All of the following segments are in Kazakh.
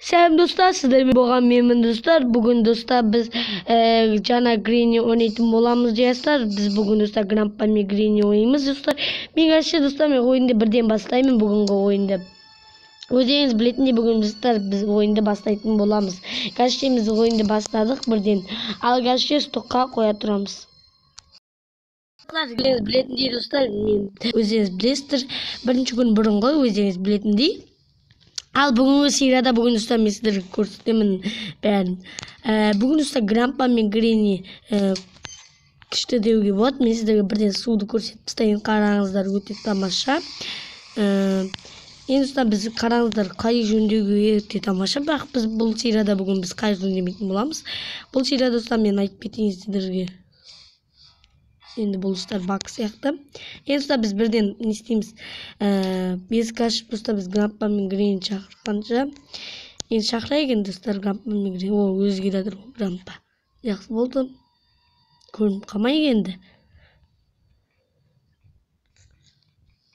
Сәлем достар, сіздермен болған менмін достар. Бүгін достар біз жаңа Гренни ойнайтын боламыз достар. Біз бүгін достар Грандпа мен Гренни ойнаймыз достар. Мен әше достар, мен ойынды бірден бастаймын бүгінгі ойынды. Өздеріңіз білетіндей бүгін достар біз ойынды бастайтын боламыз. Қазір біз ойынды бастадық бірден. Ал қазір стокқа қоя тұрамыз. Өздеріңіз білетіндей достар, мен өздеріңіз білесіздер, бірінші күн бұрынғы өздеріңіз білетіндей. Ал бүгінгі серияда бүгін достар мен сіздерге көрсетемін бәрін. Бүгін достар Грандпа мен Гренни күшті деуге болады. Мен сіздерге бірден суды көрсетіп тастайын, қараңыздар, өте тамаша. Енді достар біз қараңыздар қай жөндеуге өте тамаша, бірақ біз бұл серияда бүгін біз қай жөндемейтін боламыз. Бұл серияда достар мен айтып кетейін сіздерге. Енді бұл достар бак сияқты. Енді достар біз бірден не істейміз? Есік ашып достар біз Грандпа мен Гренни шақырғанша. Енді шақырайық енді достар Грандпа мен Гренни. О, өзі келе жатыр ғой Грандпа. Жақсы болды. Көрініп қалмайық енді.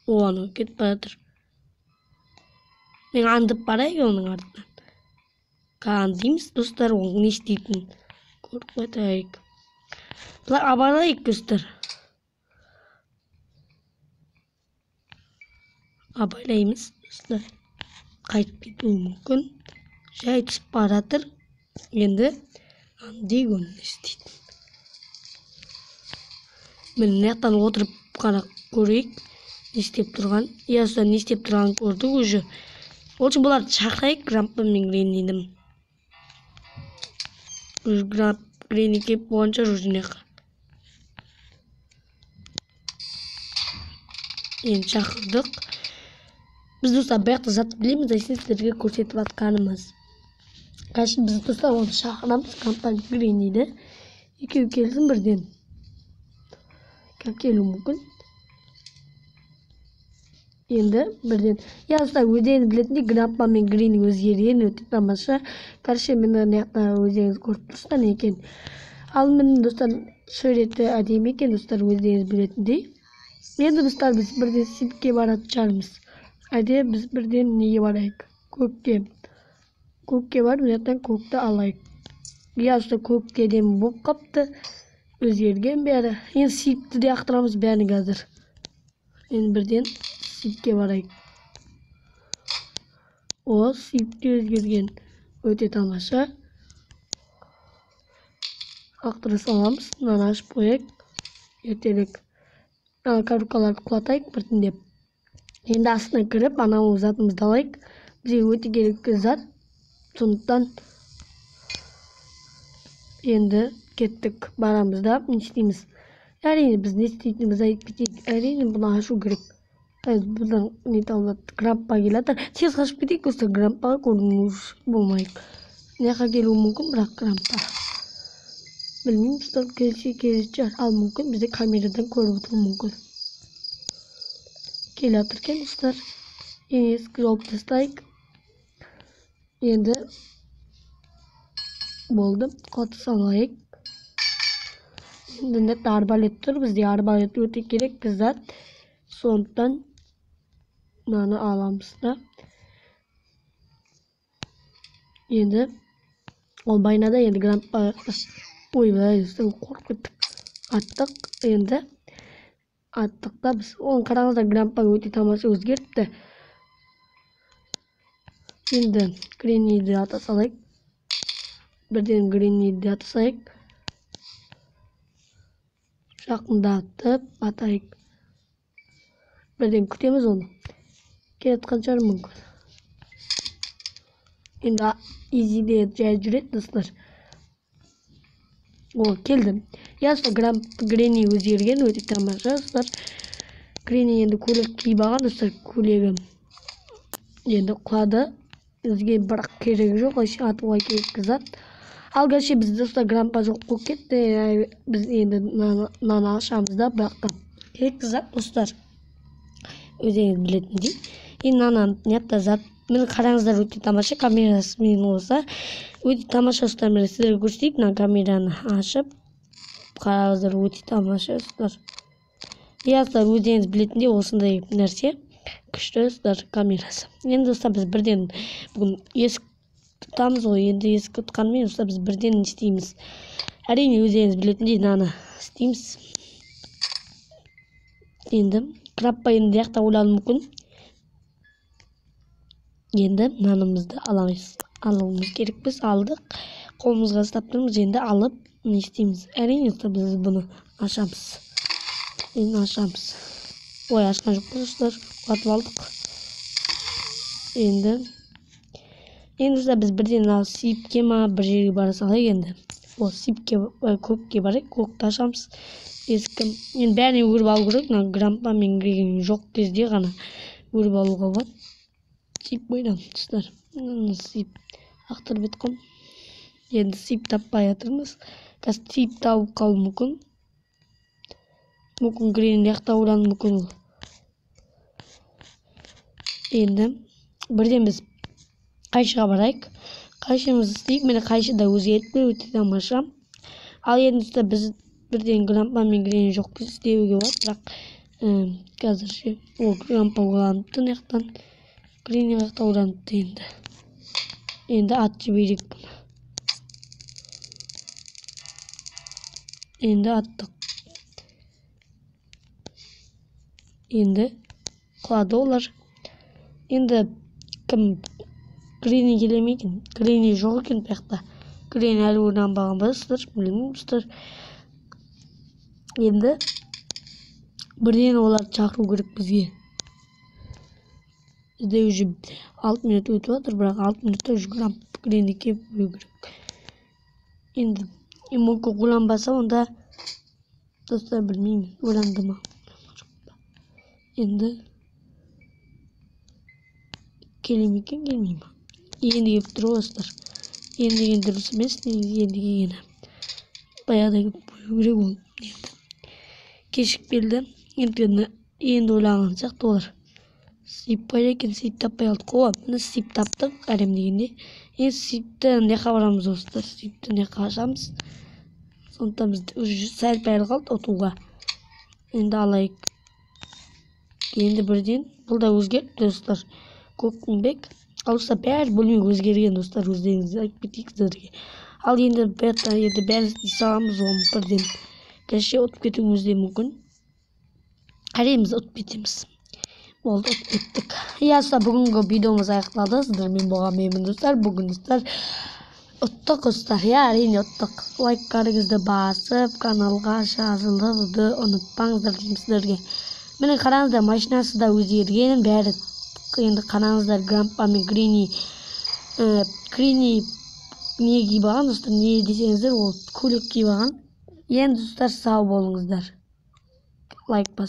О, анау кетіп бара жатыр. Мен аңдып барайық оның артынан. Аңдимыз достар, оның не істейтінін көріп қайтайық. Бұлар абайлайық достар. Абайлаймыз достар. Қайтып кетуі мүмкін. Жай түсіп баратыр. Енді аңдиық оны не істейтінін. Міне мына жақтан отырып қарап көрейік не істеп тұрған. Иә, достар, не істеп тұрғанын көрдік уже. Ол үшін бұларды шақырайық Грандпа мен Гренниді. Уже Гренни келіп болған шығар уже мына жаққа. Енді шақырдық. Біз достар бұл жақта зат білеміз, әсен сіздерге көрсетіп жатқанымыз. Қазір біз достар оны шақырамыз, Грандпа мен Гренниді. Екеуі келсін бірден. Келуі мүмкін. Енді бірден. Иә, достар, өздеріңіз білетіндей Грандпа мен Гренни өзгерген өте тамаша. Короче, міне мына жақта өздеріңіз көріп тұрсыздар не екен. Ал міне достар суреті әдемі екен достар, өздеріңіз білетіндей. Енді достар біз бірден сипке баратын шығармыз. Әде біз бірден неге барайық? Көкке. Көкке барып, мына жақтан көкті алайық. Иә, достар, көкке әдемі болып қапты. Өзгерген бәрі. Енді сипті де ақтырамыз бәрін қазір. Енді бірден сипке барайық. О, сип те өзгерген. Өте тамаша. Ақтыра саламыз. Мынаны ашып қояйық. Ертерек. Ана коробкаларды құлатайық біртіндеп. Енді астына кіріп, анау затымызды алайық. Бізге өте керекті зат. Сондықтан енді кеттік, барамыз да, не істейміз? Әрине, біз не істейтінімізді айтып кетейік. Әрине, бұны ашу керек. Бұдан не табылады? Грандпа келе жатыр. Тез қашып кетейік, достар, Грандпаға көріну болмайық. Мына жаққа келуі мүмкін, бірақ Грандпа. Білмеймін, достар, келсе келетін шығар. Ал мүмкін бізді камерадан көріп отыруы мүмкін. Келе жатыр екен, достар. Енді есікті жауып тастайық. Енді болды, құлата салайық. Енді мына жақта арбалет тұр. Бізде арбалет өте керекті зат. Сондықтан мынаны аламыз да. Енді ол байнада енді Грандпа. Ойбай, достар, қорқып кеттік. Аттық енді. Аттық та біз. Оны қараңыздар, Грандпа өте тамаша өзгеріпті. Енді Гренниді ата салайық. Бірден Гренниді ата салайық. Жақындатып атайық. Бірден күтеміз оны. Келе жатқан шығар мүмкін. Енді изиде жай жүреді достар. О, келді. Иә, достар, Гренни өзгерген, өте тамаша достар. Гренни енді көйлек киіп алған достар, көйлегі енді құлады. Бізге бірақ керегі жоқ, вообще атуға керекті зат. Ал кеше біз достар Грандпа жоқ болып кетті. Біз енді мынаны ашамыз да, бірақ та керекті зат достар. Өздеріңіз білетіндей. Енді мынаны мына жақта зат. Міне қараңыздар, өте тамаша камерасымен болса, өте тамаша достар. Міне сіздерге көрсетейік, мына камераны ашып қараңыздар, өте тамаша достар. Иә, достар, өздеріңіз білетіндей осындай нәрсе күшті достар камерасы. Енді достар біз бірден бүгін есік Ұтамыз ғой енді, есік ұтқанмен достар біз бірден не істейміз? Әрине, өздеріңіз білетіндей, мынаны істейміз. Енді Граппа енді жақта ойлануы мүмкін. Енді нанымызды аламыз, алуымыз керекпіз, алдық. Қолымызға ұстап тұрмыз, енді алып не істейміз? Әрине, достар, біз бұны ашамыз. Енді ашамыз. Ой, ашқан жоқпыз, достар, құлатып алдық. Енді достар, біз бірден мына сейфке ма бір жерге бара салайық енді. Ол сейфке, көкке барайық, көкті ашамыз. Есікті енді бәріне өріп алу керек. Мына Грампа мен Гренни жоқ кезде ғана өріп алуға болады. Сейф қойдым, достар. Сейф ақтарып кеткен. Енді сейф таппай жатырмыз. Қазір сейф тауып қалуы мүмкін. Мүмкін Гренни жақта ойлануы мүмкін ол. Енді бірден біз қайшыға барайық. Қайшымызды істейік. Міне, қайшы да өзгеріп өте тамаша. Ал енді достар, біз бірден Грампа мен Гренни жоқ кезде істеуге болады, бірақ қазірше ол Грампа ойланыпты мына жақтан, Гренни жақта ойланыпты енді. Енді ат жіберейік бұны. Енді аттық. Енді құлады олар. Енді кім Гренни келе ме екен? Гренни жоқ екен бұл жақта. Гренни әлі ойланбаған ба, достар? Білмеймін, достар. Енді бірден оларды шақыру керек бізге. Бізде уже 6 минут өтіп жатыр, бірақ 6 минутта уже Гренни келіп қою керек. Енді мүмкін ойланбаса, онда достар білмеймін, ойланды ма? Енді келе ме екен, келмей ме? Енді келіп тұр ғой, достар. Енді деген дұрыс емес, негізі енді келгені. Баяғыда келіп қою керек ол. Енді кешігіп келді. Енді ойлаған сияқты олар. Сейф қайда екен, сейф таппай қалдық қой. Міне, сейф таптық, әрем дегенде. Енді сейфті мына жаққа барамыз, достар. Сейфті мына жаққа ашамыз. Сондықтан біз уже сәл пәл қалды ұтуға. Енді алайық. Енді бірден бұл да өзгерді, достар. Көкпеңбек. Ал достар, бәрі бөлме өзгерген, достар, өздеріңіз айтып кетейік сіздерге. Ал енді енді бәрін істей саламыз оны бірден. Кеше ұтып кетуіміз де мүмкін. Әрине, біз ұтып кетеміз. Болды, ұтып кеттік. Иә, достар, бүгінгі видеомыз аяқталды. Сіздермен болған менмін, достар. Бүгін, достар, ұттық, достар. Иә, әрине ұттық. Лайктарыңызды басып, каналға жазылуды ұмытпаңыздар деймін сіздерге. Міне, қараңыздар, машинасы да өзгерген, бәрі. Енді қараңыздар, Грампа мен Гренни, Гренни не киіп алған, достар, не десеңіздер, ол көйлек киіп алған. Енді, достар, сау болыңыздар. Лайк бас.